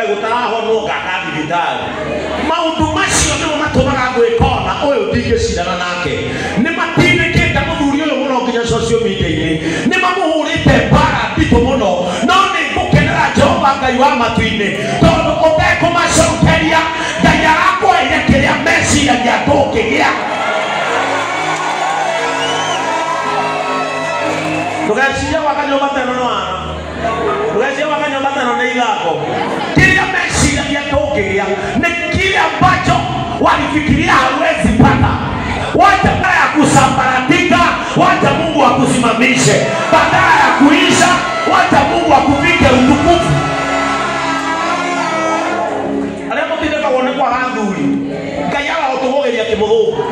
Gũtarahonwo ngaka thibitarĩ. Maũndũ macio nĩmo matũmaga gwĩkona ũyũ ndingĩcindana nake. Nĩ matindĩkĩte mũthuri ũyũ mũno nginya social media-inĩ. Nĩ mamũhũrĩte mbara nditũ mũno. No nĩ ngũkenera Jehova Ngai wa matu-inĩ tondũ ũtekũmacokeria Ngai arakũheire kĩrĩa meciragia ndũngĩgĩa. Ndũgecirie gwaka nyũmba ta ĩno nĩ wara. Ndũgecirie gwaka nyũmba ta ĩno nĩ ithako. Kĩrĩa meciragia ndũngĩgĩa nĩ kile ambacho walifikiria hauwezi pata. Wacha badala ya kusambaratika, wacha Mungu akusimamishe. Badala ya kuisha, wacha Mungu akuvike utukufu. Arĩa mũtindĩkagwo nĩ kwaga athuri, Ngai arahotũgũgĩria kĩmũthũngũ.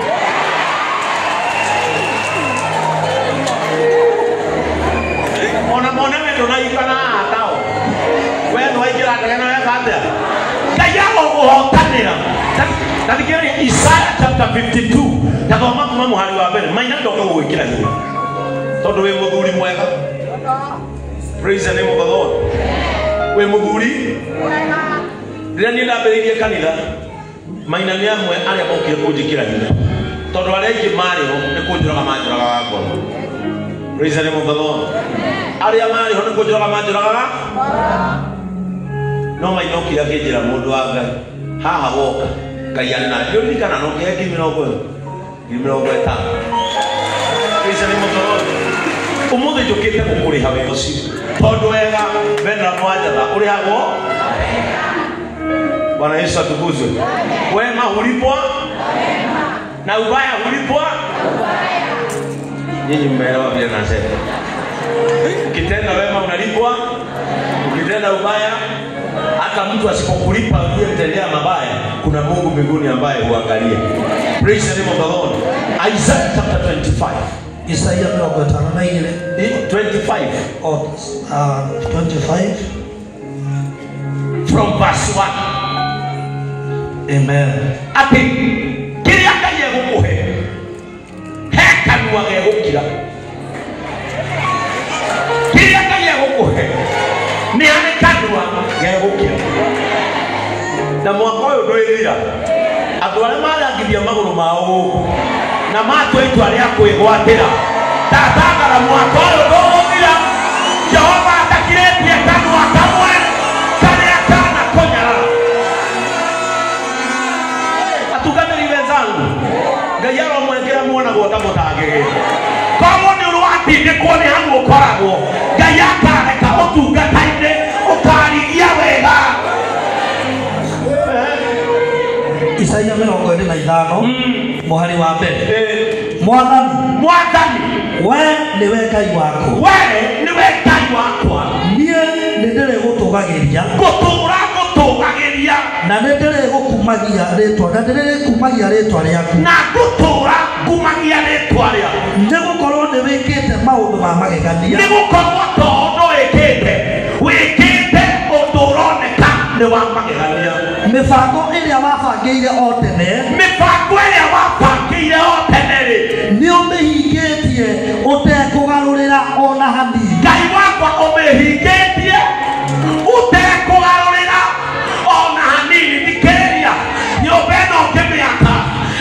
Ona mone we ndũnaikana haha tao. We nĩwaingĩra ndege na weka atĩa? Ngai arogũhotanĩra. Ta thikĩrĩria Isaiah chapter 52. Ta thoma kuma mũhari wa mbere. Maina ndoka gũgwĩkĩra hinya. Tondũ wĩ mũthuri mwega. Praise the name of the Lord. Wĩ mũthuri mwega. Rĩrĩa niĩ ndambĩrĩirie kanitha, Maina nĩ amwe arĩa mokire kũnjĩkĩra hinya. Tondũ arĩa aingĩ marĩ ho nĩ kũnjũraga manjũragaga ngoro. Praise the name of the Lord. Arĩa marĩ ho nĩ kũnjũraga manjũragaga. No Maina okire akĩnjĩra mũndũ wa Ngai, haha woka Ngai arĩ nawe. Nĩũririkana no kĩhe ngiri mĩrongo ĩno, ngiri mĩrongo ĩtano. Praise the name of the Lord. Ũmũthĩ njũkĩte gũkũrĩha wĩra ũcio. Tondũ wega Venera Mwanjatha ũrĩhagwo. Bwana Yesu atukuzwe. Wema hulipwa na ubaya hulipwa. Nyinyi mmeelewa vile nasema. Ukitenda wema unalipwa, ukitenda ubaya, hata mtu asipokulipa uliyemtendea mabaya, kuna Mungu mbinguni ambaye huangalia. Praise the name of the Lord. Isaiah chapter 25. Isaia 52. 25. Oh, 25 from verse 1. Amen. Ati kĩrĩa Ngai egũkũhe he kanua gegũkira. Kĩrĩa Ngai egũkũhe nĩ harĩ kanua gegũkira. Na mwaka ũyũ ndwĩthira, andũ arĩa marangithia magũrũ mao gũkũ na matua itua rĩa kwĩgwatĩra, ndatangara mwaka ũyũ ndũgũthira. Jehova atakirĩtie kanua kamwe karĩa kana kũnyarara. Atungatĩri wenzangu, Ngai aromwekĩra muonagwo ta mũtangĩgĩa. Korwo nĩ ũrĩ watindĩkwo nĩ hau ũkoragwo, Ngai akareka ũtungata-inĩ ũkarigia wega. Isaia 45 mũhari wa mbere. Mwathani, Mwathani, we nĩwe Ngai wakwa. We nĩwe Ngai wakwa. Niĩ nĩndĩrĩgũtũgagĩria. Gũtũũra ngũtũgagĩria. Na nĩndĩrĩgũkumagia rĩtwa, na ndĩrĩkumagia rĩtwa rĩaku. Na ngũtũũra ngumagia rĩtwa rĩaku. Nĩgũkorwo nĩwĩkĩte maũndũ ma magegania. Nĩgũkorwo to ũndũ wĩkĩte, wĩkĩte ũndũ ũroneka nĩ wa magegania. Mĩbango ĩrĩa wabangĩire o tene, Mĩbango ĩrĩa wabangĩire o tene rĩ, nĩũmĩhingĩtie ũtekũgarũrĩra ona hanini. Ngai wakwa ũmĩhingĩtie ũtekũgarũrĩra ona hanini. Thikĩrĩria, nyũmba ĩno ngĩmĩaka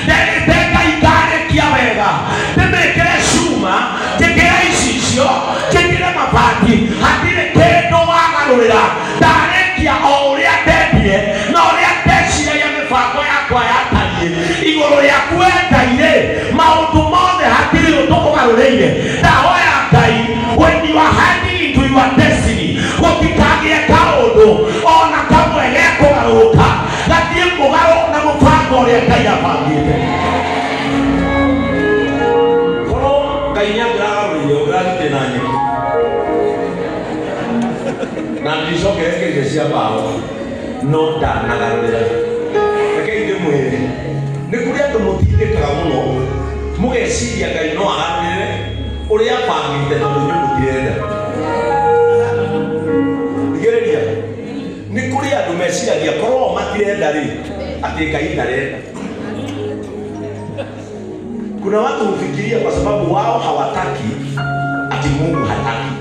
nderĩte Ngai ngarĩkia wega, ndĩmĩkĩre cuma, njĩkĩre icicio, njĩkĩre mabati, hatirĩ kĩndũ wagarũrĩra. Ndarĩkia o ũrĩa ndendire na ũrĩa ndeciragia mĩbango yakwa yatariĩ. Igũrũ rĩaku we Ngai rĩ, maũndũ mothe hatirĩ ũndũ ũgarũrĩire. Ndahoya Ngai, when you are heading into your destiny, gũtikagĩe kaũndũ ona kamwe gekũgarũrũka gathiĩ mũgarũ na mũbango ũrĩa Ngai abangĩte. Korwo Ngai nĩangĩragarũrĩire ũngĩrathiĩ na nyeki na ndicokerekeire cia mbaũ, no ndanagarũrĩra. Rekei ndĩmwĩre, nĩ kũrĩ andũ mũtindĩkaga mũno mũgeciria Ngai no agarũrĩre ũrĩa abangĩte tondũ inyuĩ mũtirenda. Thikĩrĩria, nĩ kũrĩ andũ meciragia korwo o matirenda rĩ, atĩ Ngai ndarenda. Kuna watu hufikiria kwa sababu wao hawataki ati Mungu hataki.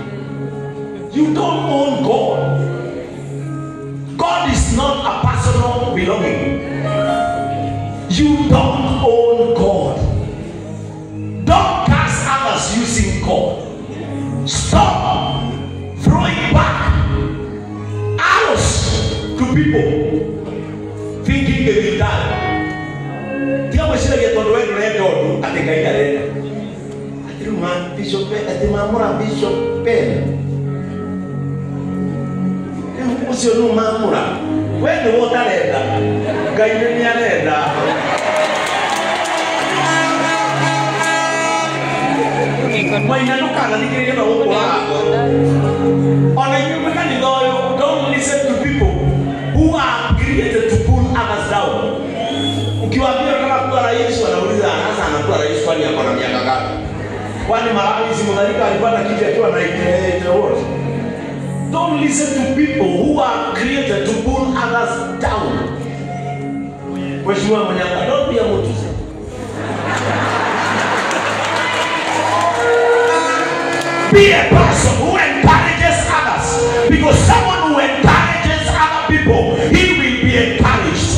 You don't own God. God is is not a personal belonging. You don't own God. Don't curse others using God. Stop throwing back arrows to people thinking they will die. Tiga mwĩciragia tondũ we ndũrenda ũndũ atĩ Ngai ndarenda. Atĩ rĩu ma Bishop atĩ mamũra Bishop Ben. Rĩu ũcio nũ mamũra. We nĩwe ũtarenda. Ngai nĩ arenda. Maina ndũkanathikĩrĩrie na gũkũ wakwa. Ona inyuĩ mwĩ kanitha ũyũ, don't listen to people who are created to pull others down. Ukiwaambia unataka kuwa rais, wanauliza sasa anakuwa rais kwani ako na miaka ngapi? Kwani Malawi si Mutharika alipata kiti akiwa na 88 what? Don't listen to people who are created to pull others down. Mheshimiwa Manyanga, don't be a Mutuse. Be a person who encourages others, because someone who encourages other people, he will be encouraged.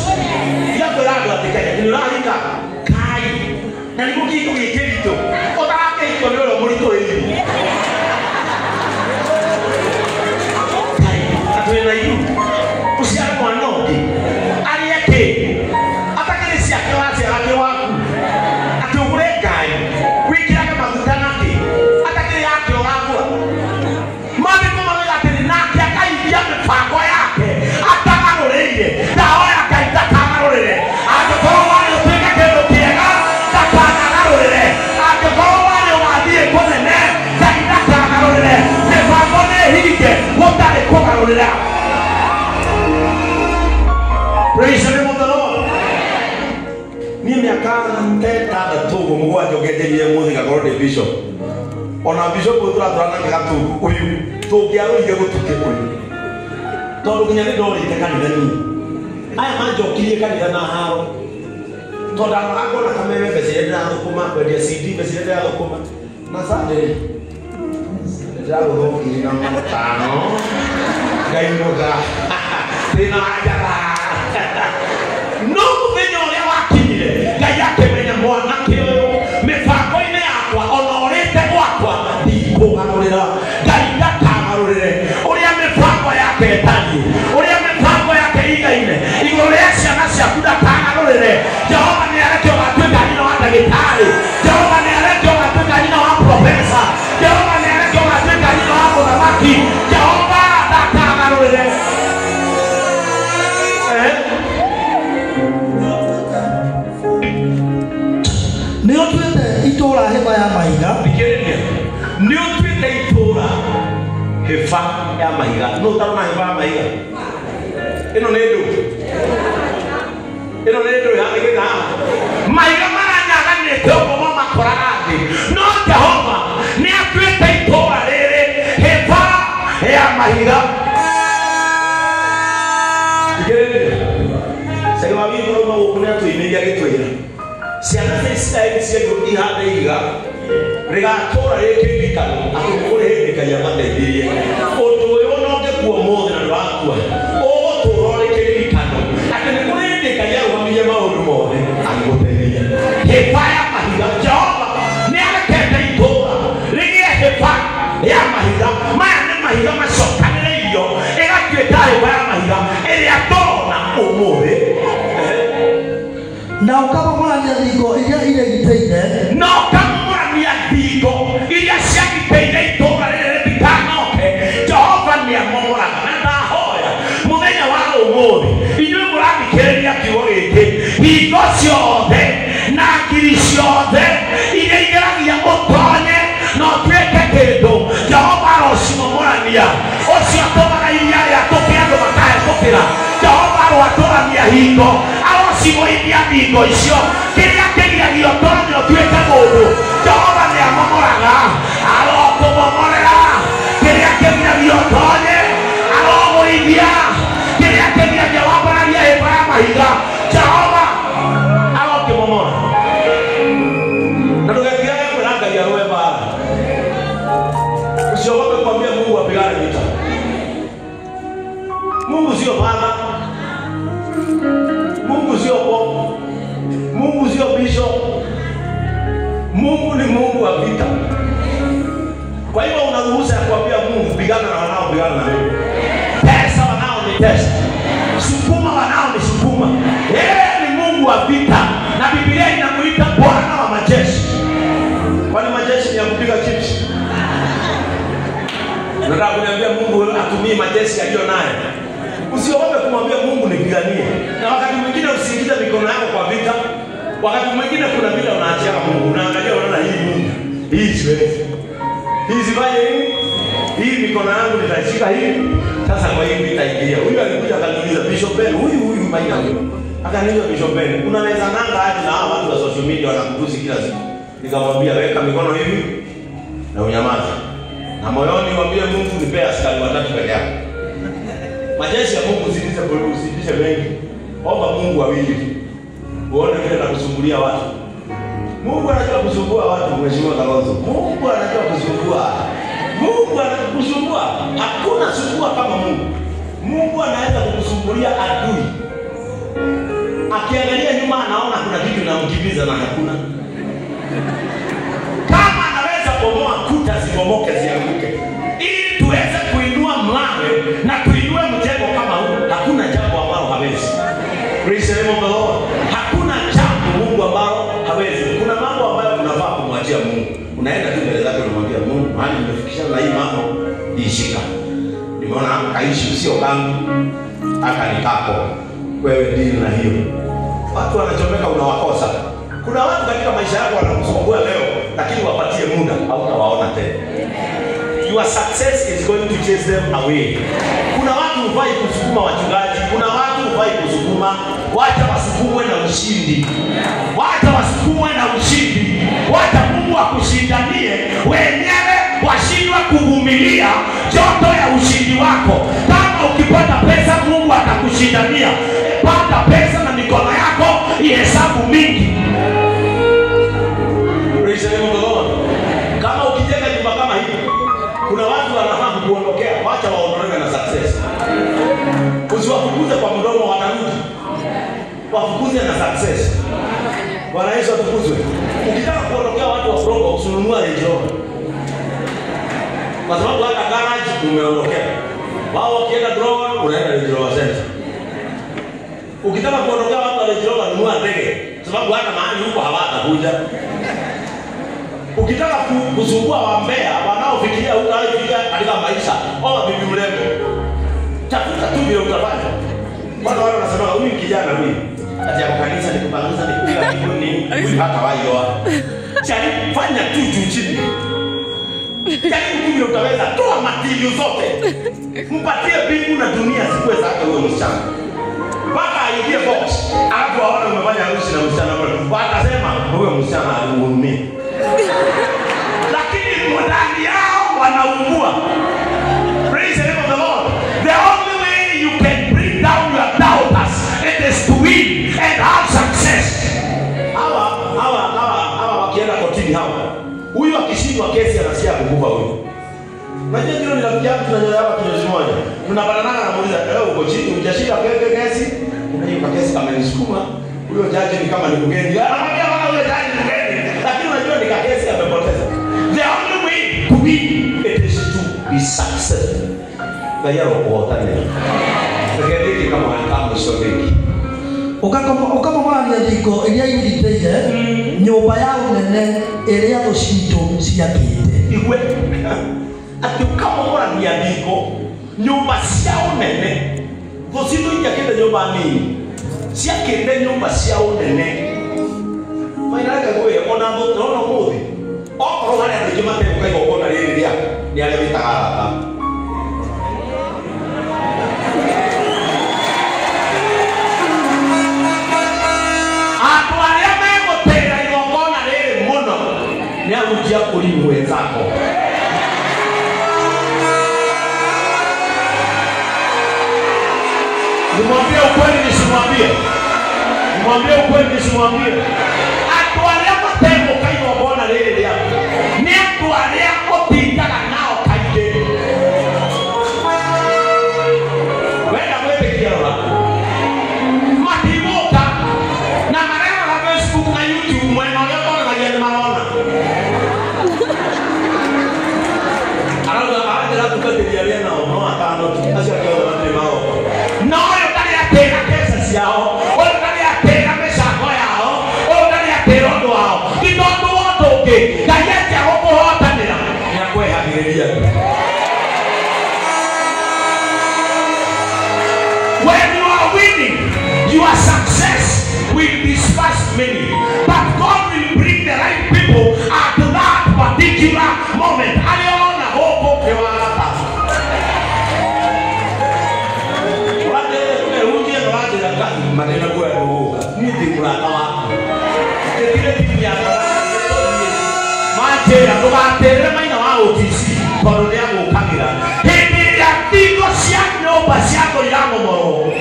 Praise the name of the Lord. Ni miaka ĩtandatũ ũguo mũgwanja ũngĩanjĩrire mũthĩ ngakorwo ndĩ bishop. Ona bishop ũyũ tũratũrana nake Gatungu ũyũ tũngĩarũire gũtukĩ ũyũ. Tondũ nginya nĩ ndorĩte kanitha niĩ. Aya manjokirie kanitha na haro. Tondũ ndaroraga ngona kameme mbeca iria ndĩrathũkũma, kwendia CD mbeca iria ndĩrathũkũma. Na Sunday ndĩragũthwo 5,000 ngainũka thĩna wa njara. No mũthenya ũrĩa wakinyire Ngai akĩmenya mwanake ũyũ mĩbango-inĩ yakwa ona ũrĩte gwakwa ndikũgarũrĩra. Ngai ndakagarũrĩre ũrĩa mĩbango yake ĩtariĩ, ũrĩa mĩbango yake ĩigaine igũrũ rĩa ciana ciaku ndakagarũrĩre. Jehova nĩ areke ũgatuĩka nyina wa ndagĩtarĩ. Jehova nĩ areke ũgatuĩka nyina wa profesa. Jehova nĩ areke ũgatuĩka nyina wa mũthamaki. Jehova ndakagarũrĩre. Nĩ ũtuĩte itũũra hĩba ya mahiga. Thikĩrĩria. Nĩ ũtuĩte itũũra hĩba ya mahiga. Nũ ũtarona hĩba ya mahiga? Ĩno nĩ ndũ. Ĩno nĩ ndũ ĩhanĩkĩte haha. Mahiga maranyaganĩte ũguo mamakoraga thĩ. No Jehova nĩ atuĩte itũũra rĩrĩ hĩba ya mahiga. Thikĩrĩria. Cai wa witũ ũrauma gũkũ nĩ atũimĩria agĩtwĩra ciana cia Isiraeli ciaigwo ihande ihiga rĩgatũũra rĩ kĩririkano atĩ kũrĩ hĩndĩ Ngai amateithirie. Ũndũ ũyũ ona ũngĩkua ũmũthĩ na ndũrakua, ũgũtũũra ũrĩ kĩririkano atĩ nĩ kũrĩ hĩndĩ Ngai arũgamirie maũndũ mothe agĩgũteithia. Hĩba ya mahiga. Jehova nĩ arekete itũũra rĩgĩe hĩba ya mahiga. Maya nĩ mahiga macokanĩrĩirio ĩgatuĩka hĩba ya mahiga ĩrĩa tũrona ũmũthĩ. Na ũkamomorania thingo iria irĩgitĩire. Na ũkamomorania thingo iria ciagitĩire itũũra rĩrĩ rĩtikanoke. Jehova nĩ amomoraga. Na ndahoya mũthenya wa ũmũthĩ inyuĩ mũrathikĩrĩria kiugo gĩkĩ, hingo ciothe na ngiri ciothe iria igeragia ũtonye na ũtuĩke kĩndũ, Jehova arocimomorania. Ũcio atũmaga iria rĩatũke andũ makahĩtũkĩra. Jehova aroatũrania hingo, arocigũithia thingo icio. Kĩrĩa kĩgiragia ũtonye ũtuĩke mũndũ, Jehova nĩ amomoraga. Arokũmomorera kĩrĩa kĩgiragia ũtonye, arogũithia kĩrĩa kĩgiragia wambararia hĩba ya mahiga. Jehova arokĩmomora. Na ndũgetigĩre kwĩra Ngai arũe mbaara. Usiogope kuambia Mungu apigane vita. Mungu sio baba. Atasukuma wanaonisukuma. Yeye ni Mungu wa vita, na Biblia inamuita Bwana wa majeshi. Kwani majeshi ni ya kupiga chips? Nataka kuniambia Mungu atumie majeshi aliyo nayo. Usiogope kumwambia Mungu nipiganie. Na wakati mwingine usiingize mikono yako kwa vita. Wakati mwingine kuna vita unaachia Mungu. Unaangalia unaona hii Mungu, hii siwezi. Hii sifanye nini? Hii mikono yangu nitaishika hii. Sasa kwa hii vita ingia. Huyu alikuja akaniuliza Bishop Ben, huyu maina huyu. Akaniuliza Bishop Ben, unaweza nanga aje na hawa watu wa social media wanakutusi kila siku? Nikamwambia weka mikono hivi na unyamaze. Na moyoni mwambie Mungu nipe askari watatu peke yake. Majeshi ya Mungu usitishe polisi, usitishe mengi. Omba Mungu wawili. Uone vile anakusumbulia watu. Mungu anajua kusumbua watu, Mheshimiwa Kalonzo. Mungu anajua kusumbua. Mungu anakusumbua. Hakuna sumbua kama Mungu. Mungu anaweza kukusumbulia adui. Akiangalia nyuma anaona kuna kitu kinamkimbiza na hakuna. Kama anaweza bomoa kuta zibomoke zianguke, ili tuweze kuinua mlango na tuinue mjengo kama huu, hakuna jambo ambalo hawezi. Praise the name of the Lord. Hakuna jambo Mungu ambalo hawezi. Kuna mambo ambayo unafaa kumwachia Mungu. Unaenda tu mbele zake unamwambia Mungu, mahali nimefikishana na hii mambo, ishika. Nimeona kaishi sio kangu, aka nikako. Wewe dili na hiyo. Watu wanachomeka unawakosa. Kuna watu katika maisha yako wanakusumbua leo, lakini wapatie muda hautawaona tena. Your success is going to chase them away. Kuna watu hufai kusukuma wachungaji, kuna watu hufai kusukuma. Wacha wasukumwe na ushindi. Wacha wasukumwe na ushindi. Wacha Mungu akushindanie. Wenyewe washindwe kuvumilia joto ya ushindi wako. Kama ukipata pesa Mungu atakushindania. Pata pesa na mikono yako ihesabu mingi. Praise the name of the Lord. Kama ukijenga nyumba kama hii, kuna watu wanafaa kukuondokea, wacha waondolewe na success. Usiwafukuze kwa mdomo, watarudi. Wafukuze na success. Bwana Yesu atukuzwe. Ukitaka kuondokea watu wa Probox, usinunue Range Rover. Kwa sababu hata garage umeondokea. Wao wakienda drone, unaenda Range Rover Center. Ukitaka kuondokea watu wa Range Rover, nunua ndege. Sababu hata mahali huko hawatakuja. Ukitaka kusumbua wambea wanaofikiria hutawahi katika maisha, oa bibi mrembo. Tafuta tu vile utafanya. Watu wale wanasema huyu kijana huyu ati ya kanisa ni kupanguza ni kupiga kuni, huyu hata waioa. Jaribu fanya tu juu chini. Jaribu tu vile utaweza, toa matilio zote. Mpatie mbingu na dunia zikuwe zake huyo msichana. Mpaka aingie box, alafu aone umefanya harusi na msichana mmoja. Watasema huyo msichana alimhurumia. Lakini ndani yao wanaungua. Praise the name of the Lord. The only way you can bring down your doubters, it is to win and have success. Hawa wakienda kotini hawa. Huyu akishindwa kesi anasikia kukufa huyu. Unajua ndio ni rafiki yangu tunanyolewa hapa kinyozi moja. Tunapatana na muuliza, "Leo uko chini, hujashinda kesi?" Unajua kwa kesi kama nisukuma, huyo jaji ni kama ni mgeni. Anamwambia bwana huyo jaji ni mgeni. Lakini unajua ni kesi amepoteza. The only way to win it is to be successful. Ngai arokuhotanĩra. Reke ndĩkie kamũhari ka mũico ndĩkie. Ũkamomorania thingo iria irindĩire nyũmba ya ũnene ĩrĩa thũ citũ ciakĩte. Igue atĩ ũkamomorania thingo nyũmba cia ũnene. Thũ citũ itiakĩte nyũmba nini, ciakĩte nyũmba cia ũnene. Maina reke ngwĩre ona thũ ona ũmũthĩ okorwo harĩ andũ aingĩ mategũka igongona rĩrĩ rĩaku nĩ arĩa wĩtaga arata. Andũ arĩa megũtĩĩra igongona rĩrĩ mũno nĩ ahunjia kũri mwenzako. Nimwambie ukweli nisimwambie? Nimwambie ukweli nisimwambie? Andũ arĩa mategũka igongona rĩrĩ rĩaku nĩ andũ arĩa ũtindaga nao kaingĩ. Wenda gwĩtĩkia rora matigũka na marerora Facebook na YouTube mwena ũrĩa ũtonanagia nĩ marona. Arauga aratũbatĩria arĩa nao no atano tu, acio angĩ othe matirĩ maroka. No ũyũ ndarĩ atĩra. Your success will disperse many, but God will bring the right people at that particular moment. Aliona huko kiwata. Maneno kwa roho. Ni ndimurata waku. Kile timu ya Matera ndugaterere maina wa OTC tondu ni agũkagĩra. Hĩndĩ ĩrĩa thingo cia nyũmba ciakũ iramomorwo,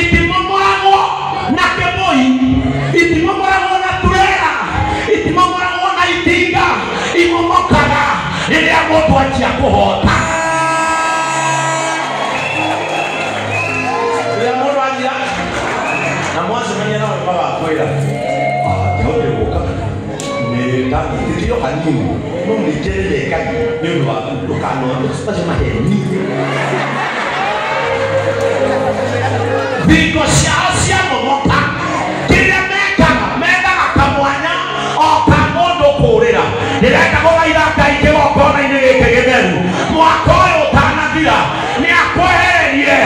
itimomoragwo na kĩbũi, itimomoragwo na turera, itimomoragwo na itinga, imomokaga rĩrĩa mũndũ anjia kũhota. Rĩrĩa mũndũ anjia na mwacemania nao nĩmagakwĩra ndĩhotire gũka nĩndanyitĩtio hanini no nĩnjereire Ngai nĩ ũndũ waku ndũkanone macio maheni. Thingo ciao ciamomoka, kĩrĩa mekaga mendaga kamwanya o ka mũndũ kũũrĩra. Ndĩrenda gũthaitha Ngai kĩgongona-inĩ gĩkĩ gĩtheru, mwaka ũyũ ũtanathira nĩ akwehererie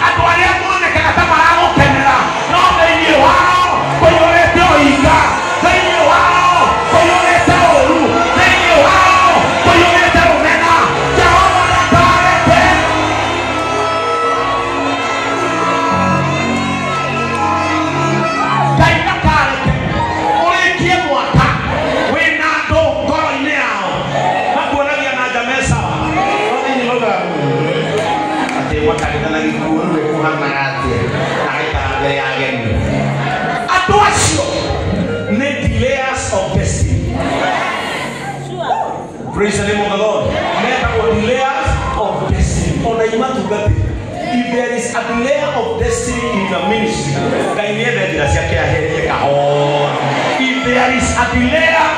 andũ arĩa monekaga ta maragũkenera, no thĩinĩ wao kũiyũrĩte ũhinga, thĩinĩ wao kũiyũrĩte ũũru, thĩinĩ wao kũiyũrĩte rũmena. Jehova ndakareke. Ngai ndakareke ũrĩkie mwaka wĩna andũ ngoro-inĩ yao makuonagia na nja me sawa, no thĩinĩ maugaga atĩ mwakanitha na gĩkuũ rĩu ĩkũhanaga atĩa na gaikara mbere ya ageni. Andũ acio nĩ delayers of destiny. Praise the name of the Lord. Metagwo delayers of destiny. Ona imatungati. If there is a delayer of destiny in your ministry, Ngai nĩethe njĩra ciake aherie kahora. If there is a delayer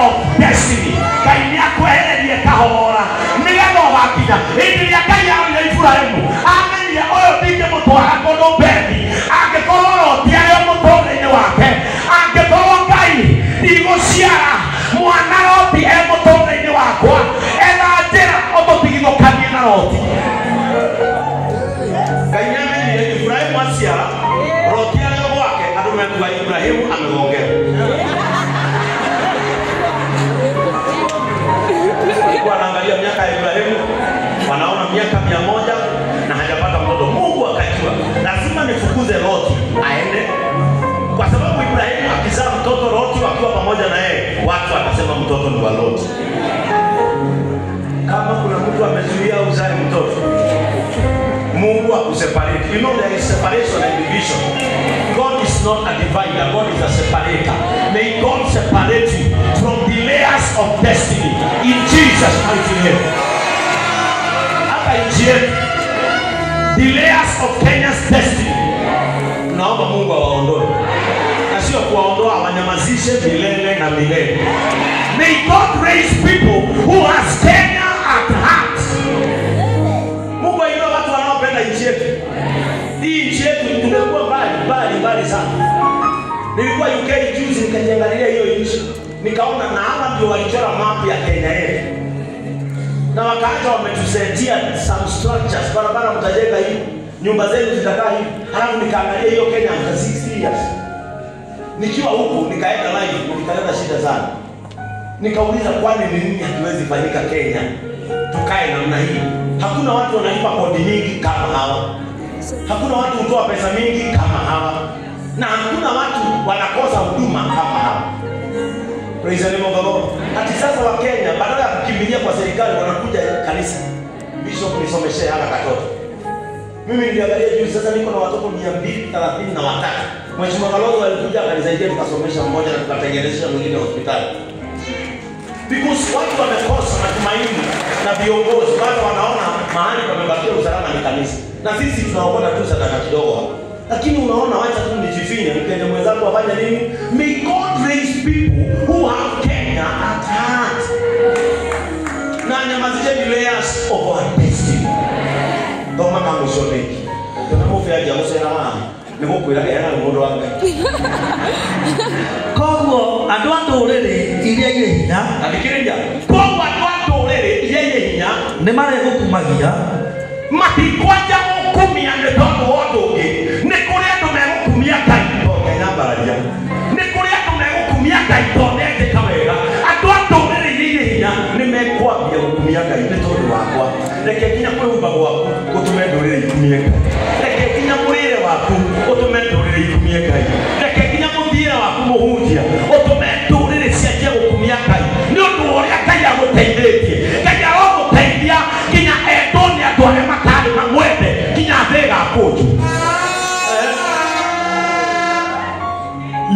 of destiny, Ngai nĩakwehererie kahora nĩgetha ũgakinya. Hĩndĩ ĩrĩa Ngai arorire Iburahĩmu, amenyire ũyũ ndingĩmũtwara kũndũ Bethi angĩkorwo Loti arĩ o mũtũũrĩre-inĩ wake, angĩkorwo Ngai ndigũciara mwana Loti e mũtũũrĩre-inĩ wakwa, etha njĩra ũtũtigithũkanie na Loti. Ngai nĩamenyire Iburahĩmu aciara Loti arĩ o gwake, andũ mekuga Iburahĩmu amegongera. Walikuwa wanaangalia miaka ya Ibrahimu, wanaona miaka 100 na hajapata mtoto. Mungu akajua lazima nifukuze Loti aende, kwa sababu Ibrahimu akizaa mtoto Loti wakiwa pamoja na yeye, watu watasema mtoto ni wa Loti. Kama kuna mtu amezuia uzae mtoto, Mungu akuseparate. You know there is separation and division. God is not a divider, God is a separator. May God separate you from the layers of destiny in Jesus' mighty name. Hata nchi yetu, the layers of Kenya's destiny, naomba Mungu awaondoe, na sio kuwaondoa, awanyamazishe milele na milele. May God raise people who has Kenya at heart. Mungu ainue watu wanaopenda nchi yetu. Hii nchi yetu tumekuwa mbali mbali mbali sana. Nilikuwa UK juzi nikajiangalia hiyo nchi, nikaona na hawa ndio walichora map ya Kenya yetu, na wakaacha wametusaidia some structures, barabara mtajenga hivi, nyumba zenu zitakaa hivi. Halafu nikaangalia hiyo Kenya after 60 years. Nikiwa huku nikaenda live, nikaleta shida sana. Nikauliza, kwani ni nini hatuwezi fanyika Kenya tukae namna hii? Hakuna watu wanalipa kodi nyingi kama hawa, hakuna watu hutoa pesa mingi kama hawa, na hakuna watu wanakosa huduma kama hawa. Praise the name of the Lord. Hati sasa wa Kenya badala ya kukimbilia kwa serikali wanakuja kanisa. Bishop nisomeshe haka katoto. Mimi niliangalia juzi, sasa niko na watoto 233. Mheshimiwa Kalonzo alikuja akanisaidia tukasomesha mmoja na tukatengenezesha mwingine hospitali. Because watu wamekosa matumaini na viongozi, bado wanaona mahali pamebakia usalama ni kanisa. Na sisi tunaokota tu sadaka kidogo hapa. Lakini unaona, wacha tu nijifinye, Mkenya mwenzangu afanye nini? May God raise people who have Kenya at heart. Na nyamazishe the layers of our destiny. Thoma kamucio rĩngĩ. Tona mũbĩa anjia gũcera haha, nĩ gũkwĩra heana mũndũ wa Ngai. Koguo andũ a ndũrĩrĩ iria irĩ hinya, Athikĩrĩria. Koguo andũ a ndũrĩrĩ iria irĩ hinya nĩ marĩgũkumagia, matikwanja gũkumia nĩ tondũ wa ũndũ ũngĩ. Nĩ kũrĩ andũ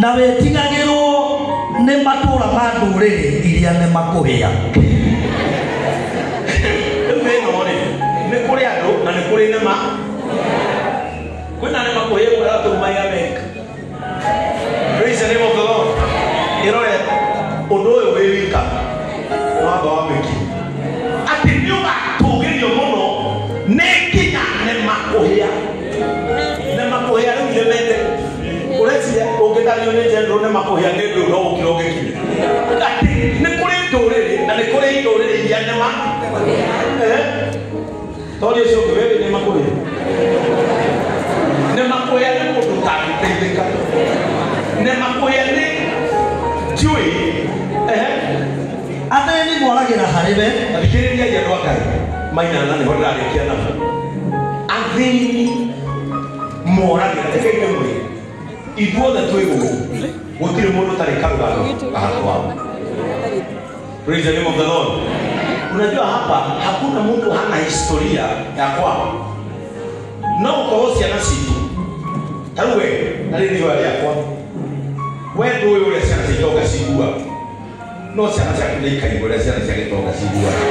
Na wetigagĩrwo nĩ matũũra ma ndũrĩrĩ iria nĩmakũhĩa. Rĩu ĩno rĩ, nĩ kũrĩ andũ na nĩ kũrĩ nĩma. Kwĩna nĩmakũhĩa kũrĩa tũma ya Amerika. Praise the name of the Lord. Ĩrore ũndũ ũyũ wĩ wika wamba wa mĩki. Atĩ nĩ ũgatũgĩrio mũno nĩ nginya nĩmakũhĩa. Nĩmakũhĩa rĩu iremete. Ũreciria ũngĩtario nĩ general nĩmakũhĩa nĩ ũndũ no ũkira ũngĩkinya. Atĩ nĩ kũrĩ ndũrĩrĩ na nĩ kũrĩ ndũrĩrĩ iria nĩma. Tori ũcio ũngĩ wewe nĩmakũhĩa. Nĩmakũhĩa nĩ mũndũ ũtangĩteithĩka. Nĩmakũhĩa nĩ njui. Athĩni moragĩra harĩ we. Thikĩrĩria andũ a Ngai mainana nĩho ndĩrarĩkia nabo. Athĩni moragĩra, reke ndĩmwĩre ithuothe twĩ gũkũ gũtirĩ mũndũ ũtarĩ karũgano gaha kwao. Praise the name of the Lord. Unajua hapa hakuna mtu hana historia ya kwao. No ukorwo ciana citũ ta rĩu we na rĩrĩ ihoya rĩakwa we ndũĩ ũrĩa ciana cia itonga ciguaga, no ciana ciaku nĩ ikaigua ũrĩa ciana cia gĩtonga ciguaga.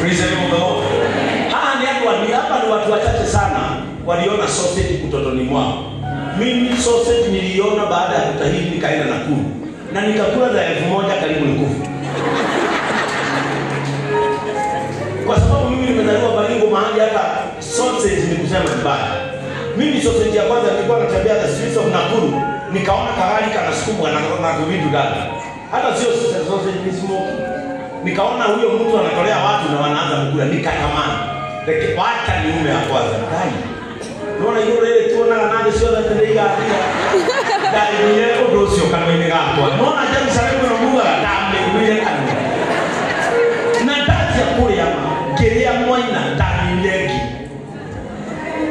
Praise the name of the Lord. Haha ni andũ anini, hapa ni watu wachache sana waliona sausage utotoni mwao. Mimi sausage niliona baada ya kutahiri nikaenda Nakuru na nikakula za 1000 karibu nikufe. Kwa sababu mimi nimezaliwa Baringo mahali hata sausage ni kusema vibaya. Mimi sausage ya kwanza nilikuwa natembea the streets of Nakuru, nikaona kagari kanasukumwa na vitu ndani. Hata sio sausage ni smoky. Nikaona huyo mtu anatolea watu na wanaanza kukula, nikatamani. Wacha niume ya kwanza. Dai. Unaona yule tuona nani sio za tendeiga atia. Dai ni ũndũ ũcio kanua-inĩ gakwa. Nona Jerusalemu no mugaga ndamĩiguire kanua. Na ndanjia kũrĩa ma, ngĩrĩa mwaina ndarĩire ngi.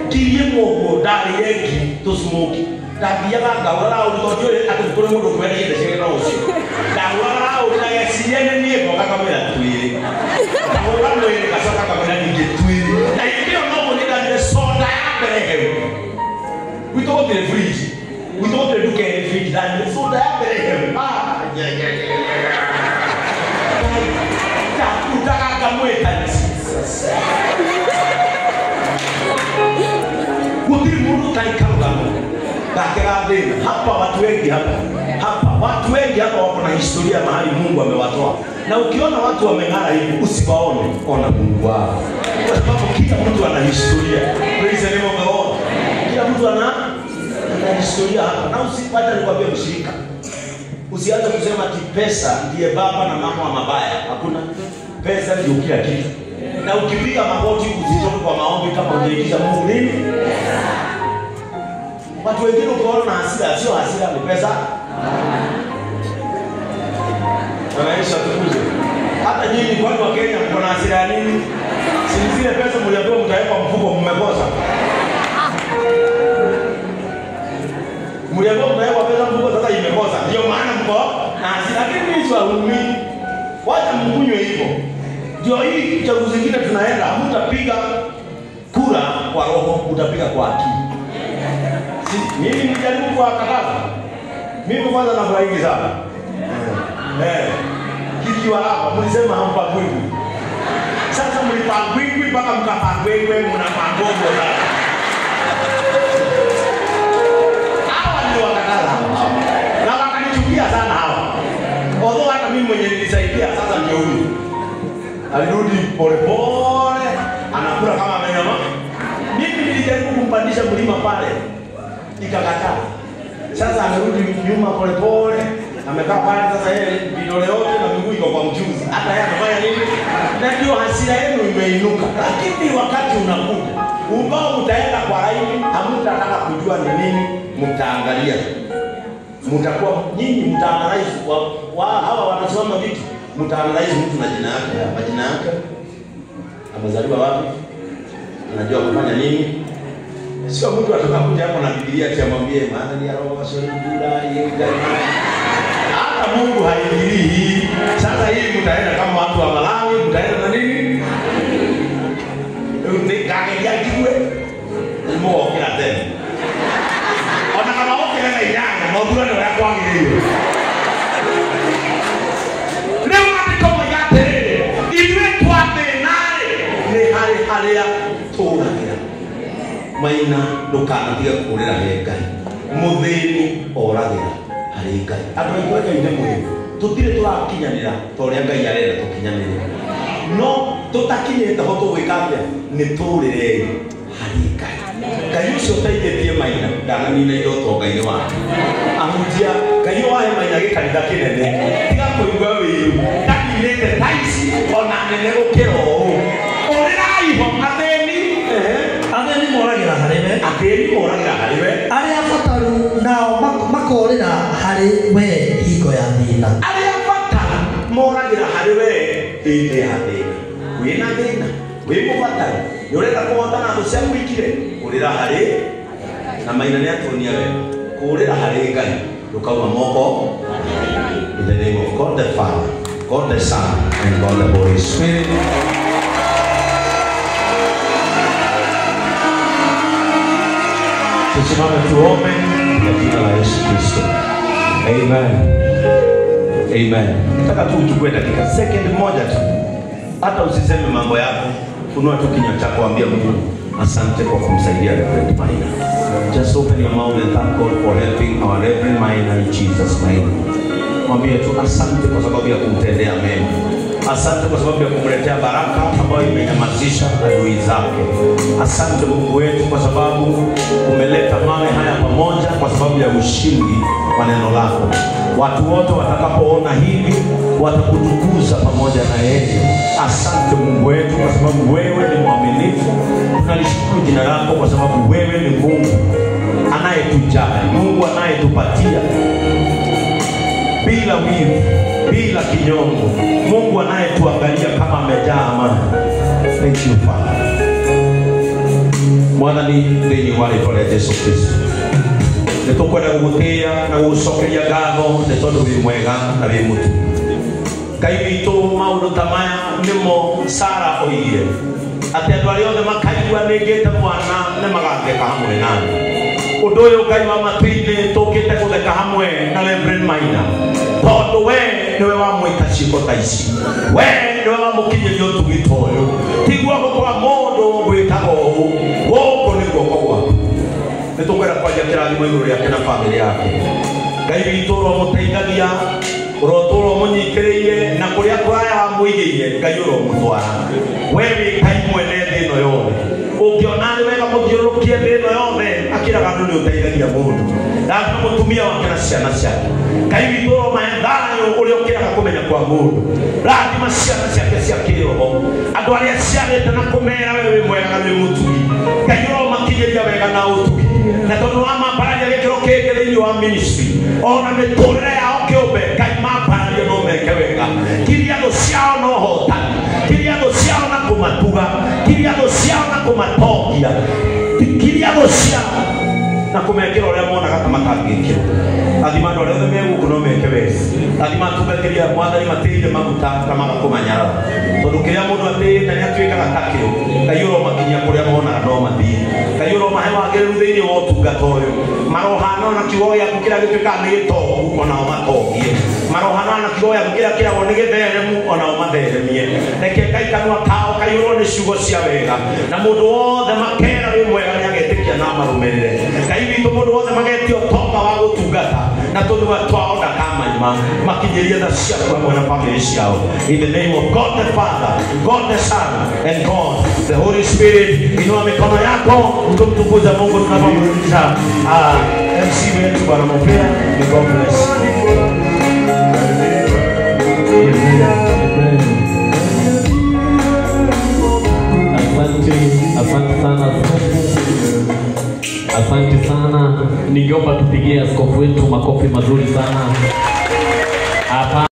Ngiri ĩmwe ũguo ndarĩire ngi tũ smoky. Ndathiaga ngagũra raũndi tondũ ndiũĩ atĩ nĩ kũrĩ mũndũ ũkwendagia indo ciake no ũcio. Ndagũraga raũndi na geciria nĩ niĩ ngoka ngamwĩra twĩrĩ. Ngahũra mwĩrĩ ngacoka ngamwĩra ningĩ twĩrĩ. Na hĩndĩ ĩyo noguo nĩ ndanyuire soda ya mbere hehu. Gwitũ gũtirĩ fridge. Gwitũ gũtirĩ nduka ĩrĩ fridge. Ndanyuire soda ya mbere hehu. Ndakundaga ngamwĩta Jesus. Gũtirĩ mũndũ ũtarĩ karũgano gake ga thĩna. Hapa watu wengi hapa watu wengi hapa wako na historia mahali Mungu amewatoa. Na ukiona watu wameng'ara hivi usiwaone, ona Mungu wao. Kwa sababu kila mtu ana historia. Praise the name of the Lord. Kila mtu ana historia hapa. Na usipata nikwambie mshirika. Usianze kusema ati pesa ndiye baba na mama wa mabaya. Hakuna. Pesa ndio kila kitu. Na ukipiga magoti usitoke kwa maombi kama hujaitisha Mungu nini? Watu wengine ukiona na hasira, sio hasira ni pesa. Bwana Yesu atukuzwe. Hata nyinyi kwani wa Kenya mko na hasira ya nini? Si zile pesa mliambiwa mtaweka mfuko mmekosa. Mliambiwa mtaweka pesa mfuko sasa imekosa. Ndio maana mko na hasira. Lakini mimi siwaumii. Wacha mkunywe hivyo. Ndio hii chaguzi zingine tunaenda, hamtapiga kura kwa roho, utapiga kwa akili. Si, mimi nijaribu kuwakataza. Mimi kwanza nafurahi sana. Kikiwa hapa mlisema hampagwingwi. Sasa mlipagwingwi mpaka mkapagwingwe mnapagogwa sana. Hawa ndio wakataza hawa. Na wakanichukia sana hawa. Although hata mimi mwenye nilisaidia sasa ndio huyu. Alirudi pole pole, anakula kama amenyama. Mimi nilijaribu kumpandisha mlima pale. Ikakataa. Sasa amerudi nyuma pole pole, amekaa pale sasa yeye vidole yote na miguu iko kwa mchuzi. Hata yeye anafanya nini? Na ndio hasira yenu imeinuka. Lakini wakati unakuja, ubao mtaenda kwa laini, hamtataka kujua ni nini, mtaangalia. Mtakuwa nyinyi mtaanalyze hawa wanasimama vitu, mtaanalyze mtu na jina yake, majina yake. Amezaliwa wapi? Anajua kufanya nini? Sio mtu atakapokuja hapo na Biblia ati amwambie maana ni roho wasio yeye. Hata Mungu haingilii hii. Sasa hii mtaenda kama watu wa Malawi, mtaenda na nini? Ni kageria kiwe. Mungu kila tena. kwagĩrĩire. Rĩu maandĩko moiga atĩrĩrĩ, ithuĩ twathĩna-rĩ, nĩ harĩ harĩa tũragĩra. Maina ndũkanatige kũũrĩra he Ngai. Mũthĩni oragĩra harĩ Ngai. Andũ aitũ Ngai nĩ mwĩru. Tũtirĩ tũrakinyanĩra ta ũrĩa Ngai arenda tũkinyanĩre. No tũtakinyĩte ho tũgwĩka atĩa? Nĩ tũũrĩrei harĩ Ngai. Ngai ũcio ũteithĩtie Maina ndananina indo ũtonga-inĩ wake. Ahunjia, Ngai wahe Maina gĩkanitha kĩnene, tiga kũigua wĩiru, ndaninĩte ta ici ona nene gũkĩra ũũ. Ũrĩrai ho athĩni. Athĩni moragĩra harĩ we. Athĩni moragĩra harĩ we. Arĩa abataru nao makorĩra harĩ we hingo ya thĩna. Arĩa abataru moragĩra harĩ we hĩndĩ ya thĩna. Wĩna thĩna, wĩ mũbataru, nĩ ũrenda kũhotana thũ ciaku ikire, kũrĩra harĩ na Maina nĩ atuonia wega. Kũrĩra harĩ Ngai ndũkauma moko. In the name of God the Father, God the Son, and God the Holy Spirit. Tusimame tuombe kwa jina la Yesu Kristo. Amen. Amen. Nataka tu uchukue dakika second moja tu. Hata usiseme mambo yako. Funua tu kinywa chako, ambia Mungu asante kwa kumsaidia Reverend Maina. Just open your mouth and thank God for helping our Reverend Maina in Jesus name. Mwambie tu asante kwa sababu ya kumtendea mema. Asante kwa sababu ya kumletea baraka ambayo imenyamazisha adui zake. Asante Mungu wetu kwa sababu umeleta mawe haya pamoja kwa sababu ya ushindi wa neno lako. Watu wote watakapoona hivi watakutukuza pamoja na yeye. Asante Mungu wetu kwa sababu wewe ni mwaminifu. Tunalishukuru jina lako kwa sababu wewe ni Mungu anayetujali, Mungu anayetupatia bila wivu, bila kinyongo, Mungu anayetuangalia kama amejaa amani. Thank you Father. Mwathani thĩinĩ wa rĩĩtwa rĩa Jesu Kristo, nĩtũkwenda gũgũtĩĩa na gũgũcokeria ngatho nĩ tondũ wĩ mwega na wĩ mũtugi. Ngai witũ, maũndũ ta maya nĩmo Sara oigire atĩ andũ arĩa othe makaigua nĩngĩte mwana nĩ magatheka hamwe nani. Ũndũ ũyũ Ngai wa matu-inĩ tũkĩte gũtheka hamwe na Reverend Maina, tondũ we nĩwe wamwĩka ciĩko ta ici, we nĩwe wamũkinyĩria ũtugi ta ũyũ. Ti guoko kwa mũndũ gwĩkaga ũũ, gũkũ nĩ guoko gwaku. Nĩ tũkwenda kwaria kĩrathimo igũrũ rĩake na bamĩrĩ yake. Ngai witũ ũromũteithagia, ũrotũra ũmũnyitĩrĩire, na kũrĩa kũraya wamũigĩire Ngai ũromũtwara. We wĩ Ngai mwene thĩ ĩno yothe. Ũngĩona nĩ wega mũthiũrũrũkie thĩ ĩno yothe, akĩraga andũ nĩ ũteithagia mũndũ. Rathima mũtumia wake na ciana ciake. Ngai witũ ũromahe thayũ ũrĩa ũkĩraga kũmenya kwa mũndũ. Rathima ciana ciake cia kĩroho, andũ arĩa aciarĩte na kũmera we wĩ mwega na wĩ mũtugi. Ngai ũromakinyĩria wega na ũtugi, na tondũ wamambararia gĩkĩro kĩngĩ thĩinĩ wa ministry, ona mĩtũrĩre yao kĩũmbe, Ngai mambararia no meke wega. Kiria thũ ciao na ũhotani, kiria thũ ciao na kũmatuga, kiria thũ ciao na kũmatongia, kiria thũ ciao na kũmekĩra ũrĩa monaga ta matangĩkĩrwo. Rathima andũ arĩa othe me gũkũ no meke wega. Rathima atungatĩri a Mwathani matĩire maguta na magakũmanyarara, tondũ kĩrĩa mũndũ atĩĩte nĩ atuĩkaga takĩo. Ngai ũromakinyia kũrĩa monaga no mathiĩ. Ngai ũromahe wagĩrĩru thĩinĩ wa ũtungata ũyũ. Marohana na kiugo gĩaku kĩrĩa gĩtuĩkaga nĩ gĩtongu, onao matongie. Marohana na kiugo gĩaku kĩrĩa kĩragwo nĩ gĩtheremu, onao matheremie. Reke Ngai kanua kao kaiyũrwo nĩ ciugo cia wega, na mũndũ wothe makera wĩ mwega nĩagetĩkia na amarũmĩrĩre. Ngai witũ, mũndũ wothe magetia ũtonga wa gũtungata na tũnua twao ndakamanyima, makinyĩrie tha ciaku hamwe na bamĩrĩ ciao. In the name of God the Father, God the Son, and God the Holy Spirit. Inua mikono yako tumtukuze Mungu tunapomrudisha MC wetu Bwana Mopea. May God bless. Asante, asante sana askofu. Asante sana. Ningeomba tupigie askofu wetu makofi mazuri sana. Hapana.